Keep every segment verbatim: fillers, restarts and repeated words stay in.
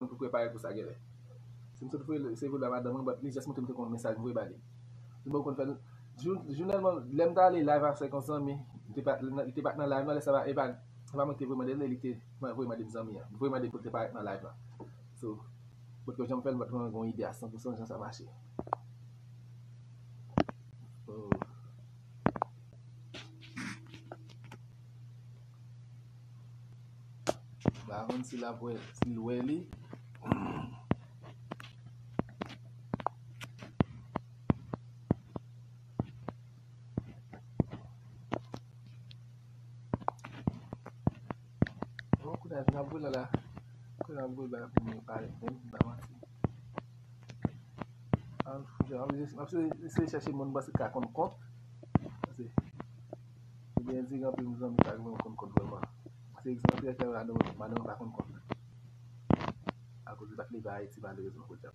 pou prepare pou sa genlè. Si m sot voye, se voye ba madanm mwen, but li just montre m te gon mesaj m voye ba li. Li pa konn fè l. Jou, jounèlman, lè m t ale live avèk yon zanmi, li te pa, li te pa t nan live nan, lè sa pa, e pa, e pa mwen ki te voye mande l, li te voye mande m zanmi an. Voye mande pou l te parèt nan live la. So, potko jan m fè l, m pa t konn gon ide a san pou san jan sa mache. So, m pa konn si l ap wè, si l wè li. Bon, kounye a, n ap boule la. Kounye a, n ap boule la pou mwen pale, menm, m pa manti. An, jan, m ap, m ap eseye chèche moun m panse ki ka konn kont. Paske, ebyen, di gen anpil zanmi sa ki konn kont vrèman. Se egzanp, direktè madanm, madanm pa konn kont. Akoz li pa t leve Ayiti, malerezman, podyab.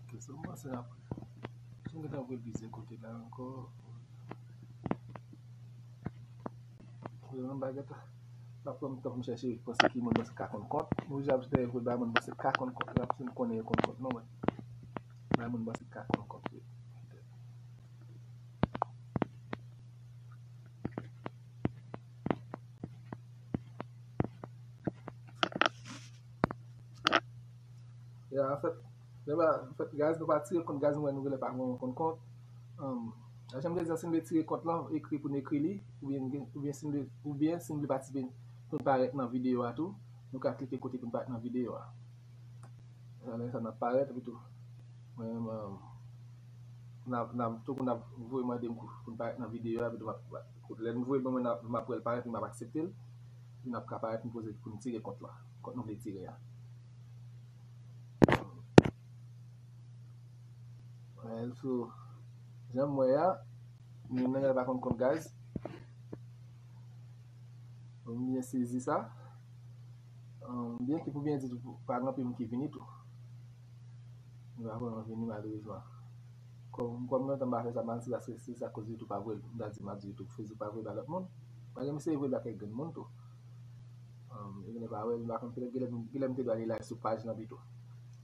Ok, so m panse apre. Si m gentan voye l plizyè kote la ankò. Yon bagay ta. M ap pran tan pou m chèche, panse ki moun panse ka konn kont. Mwen deja ap voye bay moun panse ka konn kont. L ap fin konnen yo konn kont non, mwen. Bay moun panse ka konn kont, wi. Ya, anfèt, lè ba, anfèt, guys, nou pa tire kont, guys, nou wè nou genlè pa konn kont. Um, jan m te di, si n vle tire kont lan, ekri pou n ekri li, oubyen, oubyen si n vle, oubyen si n vle patisipe pou n parèt nan videyo a tou, nou ka klike kote pou n parèt nan videyo a. Lè sa n ap parèt, epi tou. Mwen, mwen, n ap, n ap, tankou n ap voye mande m pou, pou n parèt nan videyo a, epi tou m ap, lè n voye ban mwen, n ap, m ap wè l parèt, epi m ap aksepte l, epi n ap ka parèt pou n poze, pou n tire kont lan, kont nou vle tire a. Well, so, jan m wè a, nou menm pa konn kont, guys. M byen sezi sa. Um, byen ki pou byen di tou, pa gen anpil moun ki vini tou. Nou pa vrèman vini malerezman. Kòm, kòm lontan m pa fè sa, m pa konn si paske se sa koz YouTube pa vre l. M ta di m ap di YouTube, Facebook pa vre l ba lòt moun. Malgre m eseye vre l ba kèk grenn moun tou. Um, yo genlè pa wè l, m pa konn, petèt genlè, genlè m te dwe ale live sou paj lan pito.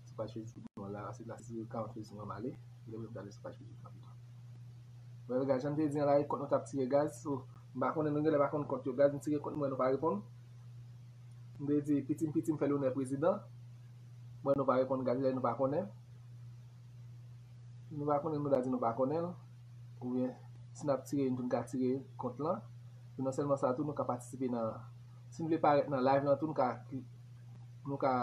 Sou paj Facebook mwen la, se la, se karant Facebook mwen m ale. Genlè m te ale sou paj Facebook lan pito. Well, guys, jan m te di an la, e kont nou t ap tire, guys. So, m pa konnen, nou genlè pa konn kont yo, guys. M tire kont mwen, nou pa reponn. M te di, piti m, piti m fè lonè prezidan. Mwen, nou pa reponn, guys, lè nou pa konnen. Nou pa konnen, nou ta di nou pa konnen l. Oubyen, si n ap tire, nou tou n ka tire kont lan. Epi non sèlman sa tou, nou ka patisipe nan, si n vle parèt nan live lan tou, nou ka, nou ka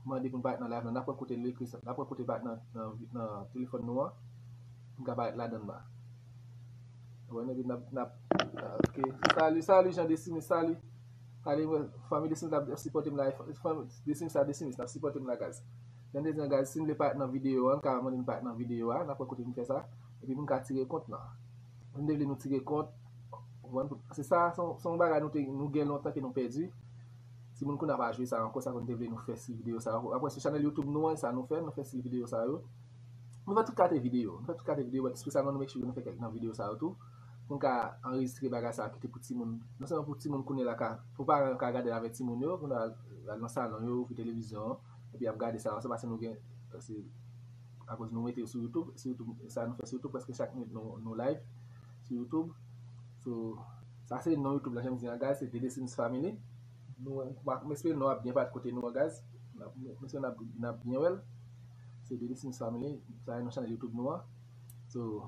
mande pou n parèt nan live lan. N ap wè kote l ekri sa, n ap wè kote parèt nan, nan, nan telefòn nou an. Nou ka parèt ladan l la. Wè, epi n ap, n ap, ok. Salut, salut, Jean Desimis, salut. Salut, mwen, fanmi Desimis ap sipòte m la. Fanmi Desimis sa, Desimis ap sipòte m la, guys. Jan m te di an, guys, si n vle parèt nan videyo a, n ka mande n parèt nan videyo a, n ap wè kote n fè sa. Epi pou n ka tire kont lan. Si n te vle nou tire kont, ou konprann? Se sa, se yon, se yon bagay nou te, nou gen lontan ke nou pèdi. Timoun kounye a pa jwe sa ankò, sa fè n te vle nou fè stil videyo sa yo. Apre, sou chanèl YouTube nou an, sa nou fè, nou fè stil videyo sa yo. Nou fè tout kalite videyo. Nou fè tout kalite videyo, but espesyalman nou make sure nou fè kèk nan videyo sa yo tou. Pou n ka anrejistre bagay sa yo, kite pou timoun. Non sèlman pou timoun kounye a la ka, pou paran yo ka gade l avèk timoun yo, pou n al, al nan salon yo, ouvri televizyon an, epi y ap gade sa yo, se paske nou gen, se akoz nou mete yo sou YouTube, sou YouTube, sa nou fè sou YouTube, prèske chak minit nou, nou live sou YouTube. So, sa se non YouTube la, jan m di an, guys, se Dede Sims Family. Nou, m espere non ap byen parèt kote nou an, guys. N ap, m espere n ap, n ap byen wè l. Se Dede Sims Family, sa e non chanèl YouTube nou an. So,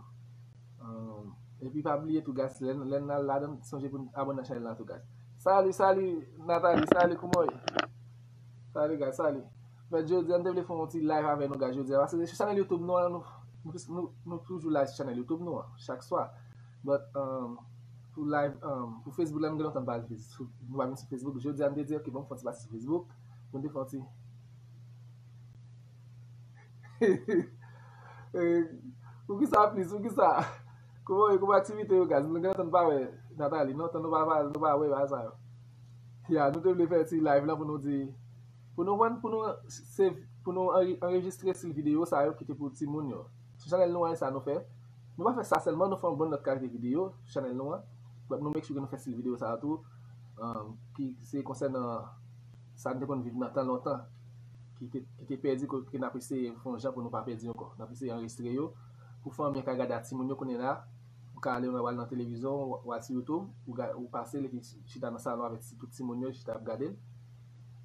um, epi pa bliye tou, guys, lè, lè n al ladan, sonje pou n abòne nan chanèl la tou, guys. Salut, salut, Nathalie, salut, kouman w ye? Salut, guys, salut. Anfèt, jodi a, m te vle fè yon ti live avè nou, guys, jodi a. Paske se sou chanèl YouTube nou an, nou, nou, nou, nou toujou live sou chanèl YouTube nou an, chak swa. But, um, pou live, um, pou Facebook la, nou gen lontan nou pa al Face-, nou pa vin sou Facebook. Jodi a, m te di, ok, bon, m fè yon ti pase sou Facebook. Mwen te fè yon ti Eh, poukisa plis? Poukisa? Kòman, kòman aktivite yo, guys? Nou gen lontan nou pa wè Nathalie, lontan nou pa, pa, nou pa wè bagay sa yo. Ya, nou te vle fè ti live la pou nou di, pou nou, pou nou, se, pou nou anre- anrejistre stil videyo sa yo ki te pou timoun yo. Sou chanèl nou an, e sa nou fè. Nou pa fè sa sèlman, nou fè yon bon lòt kalite videyo sou chanèl nou an. But nou make sure ke nou fè stil videyo sa yo tou, um, ki se konsènan sa n te konn viv nan tan lontan, ki te, ki te pèdi, ke, ke n ap eseye fè yon jan pou nou pa pèdi ankò. N ap eseye anrejistre yo, pou fanmi an ka gade a timoun yo kounye la. Ou ka ale, ou al nan televizyon, ou, ou al sou YouTube, ou, ga- ou pase l, epi chita nan salon avèk ti- tout timoun yo, chita ap gade l.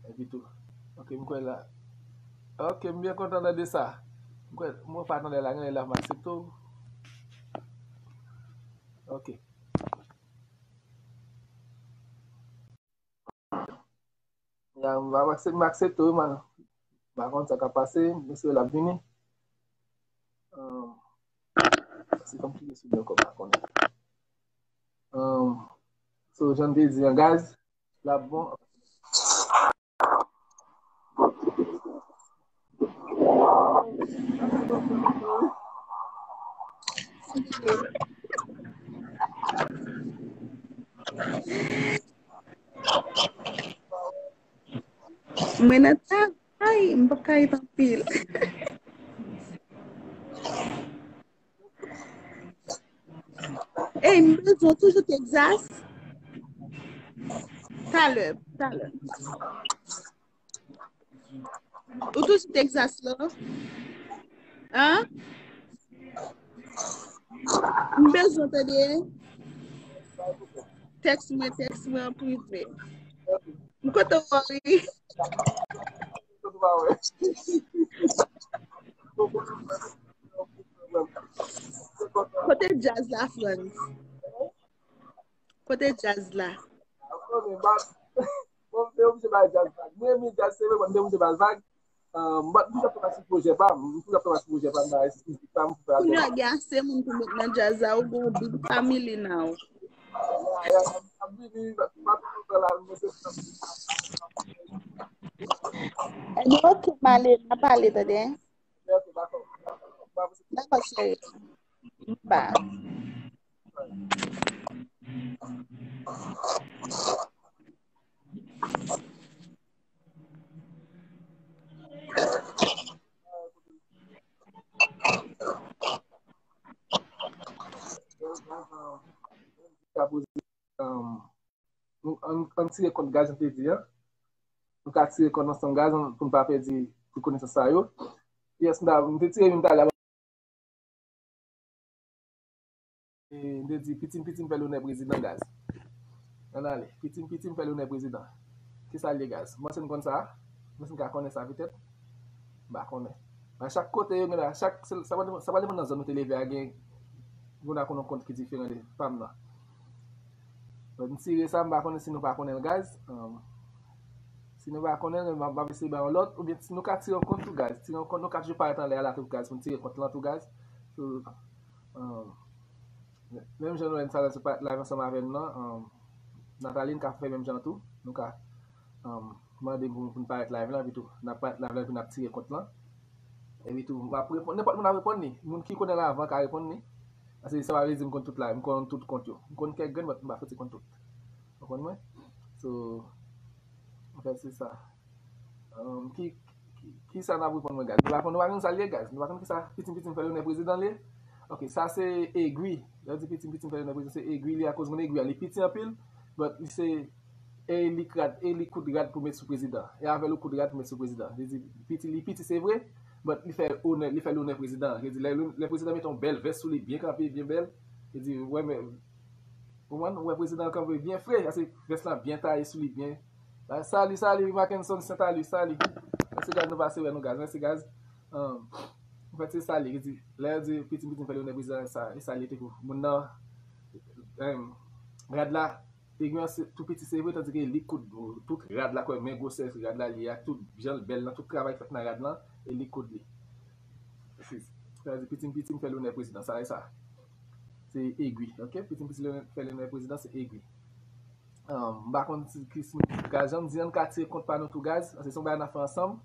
Epi tou. Ok, m kwè la. Ok, m byen kontan tande sa. M kwè, mwen pa tande la, gen lè la, m aksepte w. Ok. Ya, m ap aksepte, m aksepte wi, man. M pa konn sa k ap pase, m espere l ap vini. Um, se kòm ki sou mwen ankò, m pa konnen. Um, so, jan m te di an, guys, l ap bon. Mwen nan travay, m p ap ka ret anpil. Ey, m bezwen toujou Texas. Talè, talè. Ou toujou Texas la? Hein? M bezwen tande. Tèks mwen, tèks mwen an prive. M kontan wè w wi. Kote djaz la, Frantz? Kote djaz la? Bon, m te oblije bay djaz vag. Mwen renmen djaz, se vre, bon, m te oblije bay vag. Um, but m toujou ap travay sou pwojè pa m. M toujou ap travay sou pwojè pa m, nan mizik pa m, pou fè album. Kounye a gen ase moun pou met nan djaz la, ou gen yon big family now. Ebyen, ok, m ale, n a pale, tande. Dakò, cheri. Bye. Ann, ann tire kont, guys, jan m te di a. Nou ka tire kont ansanm, guys, pou n pa pèdi ti konesans sa yo. Yes, m ta, m te tire youn talè. E, m te di, pitim pitim fè lonè prezidan, guys. Ann ale. Pitim pitim fè lonè prezidan. Kisa l ye, guys? M panse n konn sa. M panse n ka konnen sa, petèt. M pa konnen. Nan chak kote yo gen la, chak, se, sa pa depann, sa pa depann nan zòn ou te leve a, gen moun nan konn yon kont ki diferan de pa m nan. Donk, m tire sa, m pa konnen si nou pa konnen l, guys. Um, si nou pa konnen l, m ap, m ap eseye ba yon lòt, oubyen si nou ka tire yon kont tou, guys. Tire yon kont, nou ka toujou parèt anlè a la tou, guys, pou n tire kont lan tou, guys. So, um, menm jan nou wè n sa la sou pa live ansanm avè n nan, um, Nathalie, n ka fè menm jan tou. Nou ka, um, mande pou, pou n parèt live lan, epi tou, n ap parèt live lan, epi n ap tire kont lan. Epi tou, m ap reponn, nenpòt moun ap reponn li. Moun ki konnen l avan ka reponn li. Paske sa pa vle di m konn tout la, m konn tout kont yo. M konn kèk grenn, but m pa fouti konn tout. Ou konprann mwen? So, anfèt, se sa. Um, ki, ki, kisa n ap reponn mwen, guys? Nou pa konn, nou pa konn sa l ye, guys. Nou pa konn kisa pitim pitim fè lonè prezidan l ye. Ok, sa se egwi. Lè yo di pitim pitim fè lonè prezidan, se egwi li, akoz moun egwi a, li piti anpil, but li se, e li k rad, e li koud rad pou met sou prezidan. E avè l ou koud rad pou met sou prezidan. Li di, piti, li piti, se vre, but li fè onè, li fè lonè prezidan. Li di, lè, lè prezidan mete yon bèl vès sou li, byen kanpe, byen bèl, li di, wè, men, ou konprann, ou wè prezidan an kanpe byen fre, paske vès lan byen taye sou li, byen. Salut, salut, Mackenson, Saint-Alu, salut. Mèsi, guys, nou pase wè nou, guys. Mèsi, guys. Um, anfèt, se sa li di. Lè yo di pitim pitim fè lonè prezidan, sa, e sa li te pou moun nan, em, rad la, egwi an se tou piti, se vre, tandike li koud, tout rad la, kwè, men gwosè rad la, li ak tout jan l bèl nan, tout travay k fèt nan rad lan, e li koud li. Sa vle di pitim pitim fè lonè prezidan, sa e sa. Se egwi, ok? Pitim pitim fè lonè prezidan, se egwi. M pa konn si ki si moun ki Tougaz, jan m di, ann ka tire kont pa nou Tougaz, se yon bagay n ap fè ansanm.